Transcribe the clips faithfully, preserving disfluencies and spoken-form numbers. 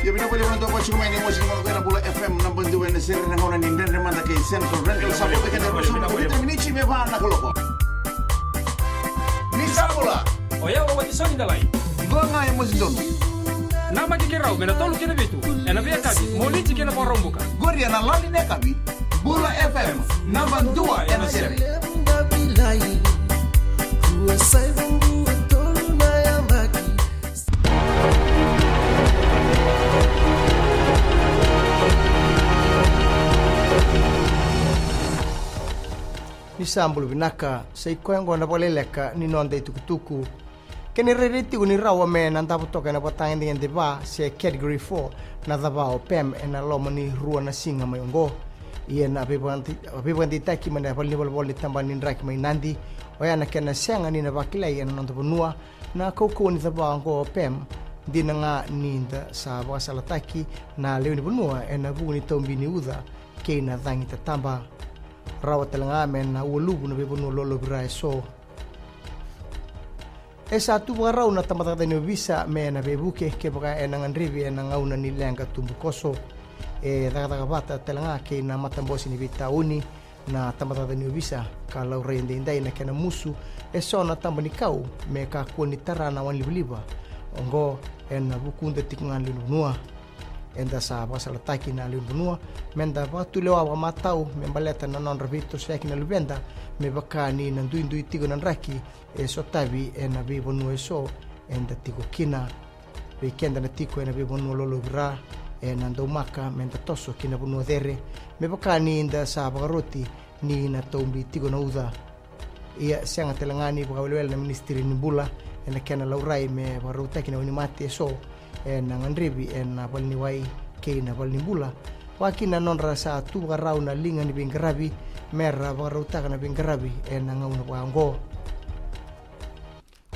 Vinaka vakalevu na tou vakarorogo mai ni mosi ni Manukau ena Bula F M naba dua ena sere, na gauna ni Dredre Mada kei Central Rental. Sa vo vei keda ruasagavulu ka vitu na miniti me va na kaloko. Ni sa bula. O yau o Watisoni Dalai. Dua ga e mosi donu. Namaki keirau mai na tolu ki na vitu ena veiyakavi, Moniti ki na Vakaraubuka. Qori ena lali ni yakavi. Bula F M, naba dua ena sere. Ni sa bula vinaka, sa i koya oqo na vakaleleka ni noda itukutuku. Kena irairai tiko ni rawa me na davo toka ena vatagedegede va se category four na cava o Pam ena loma ni rua na siga mai oqo. Ia na veivakadei-, veivakadeitaki mai na valenivolavola ni tabana ni draki mai Nadi, oya na kena sega ni na vakilai ena noda vanua na kaukauwa ni cava oqo o Pam. Dina ga ni da sa vakasalataki na lewe ni vanua ena vuku ni taubi ni uca kei na cagi tataba. Rawa tale ga me na ualuvu na veivanua lolovira eso. E sa tu vakarau na tabacakacaka ni ovisa me na veivuke kevaka e na gadrevi e na gauna ni leqa tubukoso. E cakacaka vata tale ga kei na matabose ni veitauni na tabacakacaka ni ovisa, ka laurai edaidai na kena musu eso na taba ni kau me kakua ni tara na wanilivaliva oqo e na vukuda tiko ga na lewe ni vanua. Eda sa vakasalataki na lewe ni vanua me da vakatulewa vakamatau me baleta na nodra veitosoyaki na luveda, me vaka ni na duidui tiko na draki e sotavi e na veivanua eso eda tiko kina. Vei keda na tiko e na veivanua lolovira, e na daumaka me da toso ki na vanua cere, me vaka ni da sa vakaroti ni na taubi tiko na uca. Ia, sega tale ga ni vakawelewele na Minisitiri ni Bula e na kena laurai me vakarautaki na wainimate eso e na gadrevi e na valeniwai kei na valenibula, vaka kina na nodra sa tu vakarau na liga ni veiqaravi me ra vakarautaka na veiqaravi e na gauna vaka oqo.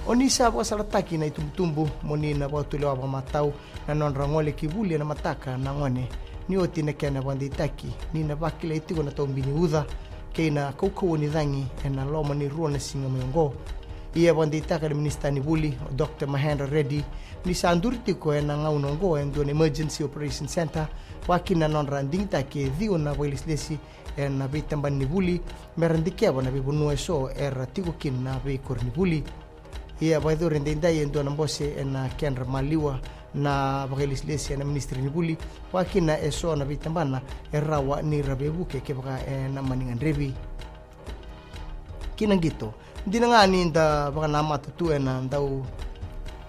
O ni sa vakasalataki na itubutubu mo ni na vakatulewa vakamatau na nodra gole ki vuli e na mataka na gone, ni oti na kena vakadeitaki ni na vakilai tiko na taubi ni uca kei na kaukauwa ni cagi e na loma ni rua na siga mai oqo. Ia vakadeitaka na Minisita ni Vuli, o Doctor Mahendra Reddy, ni sa duri tiko e na gauna oqo e dua na Emergency Operation Centre, vaka kina na nodra digitaki e ciwa na vakailesilesi e na veitabana ni vuli me ra dikeva na veivanua eso era tiko kina na veikoronivuli. Ia vakayacori edaidai e dua na bose e na kedra maliwa na vakailesilesi e na Minisitiri ni Vuli, vaka kina eso na veitabana e rawa ni ra veivuke kevaka e na mani gadrevi. Ki na qito, dina ga ni da vakanamata tu e na dau,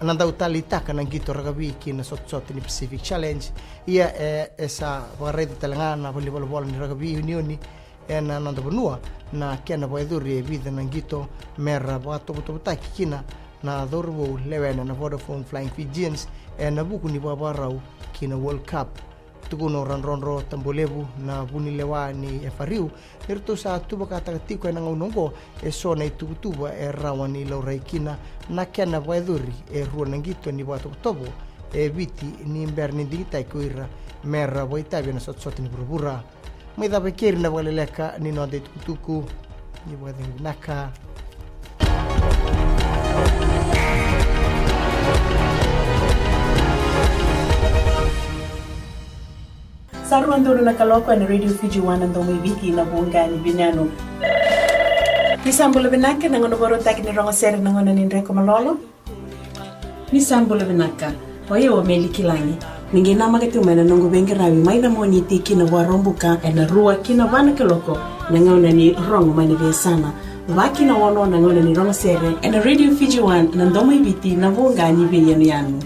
na dau taleitaka na qito rakavi ki na sotasota ni Pacific Challenge. Ia e, e sa vakaraica tale ga na valenivolavola ni rakavi unioni e na noda vanua na kena vakayacori e vica na qito me ra vakatovotovotaki kina na cauravou lewena na Vodafone Flying Fijians e na vuku ni vakavakarau ki na World Cup. Tukuna o Radrodro Tabualevu, na vunilewa ni F R U, ni ratou sa tuvakataka tiko e na gauna oqo eso na ituvatuva e rawa ni laurai kina na kena vakayacori e rua na qito ni vakatovotovo e Viti ni bera ni digitaki ko ira me ra vakaitavi e na sotasota ni vuravura. Mai cava e keri na vakaleleka ni noda itukutuku. Ni vakacegu vinaka. Sa rua donu na kaloko e na Radio Fiji One, na domo i Viti, na voqa ni veiyanuyanu. Ni sa bula vinaka, na gauna vakarautaki ni rogo sere na gauna ni dreko malolo. Ni sa bula vinaka. O yau o Meli Kilagi. Ni qai namaka tiko mai na noqu veiqaravi mai na Moniti ki na Vakaraubuka e na rua ki na va na kaloko, na gauna ni rogo mai na veiyasana. Va ki na ono na gauna ni rogo sere e na Radio Fiji One, na domo i Viti, na voqa ni veiyanuyanu.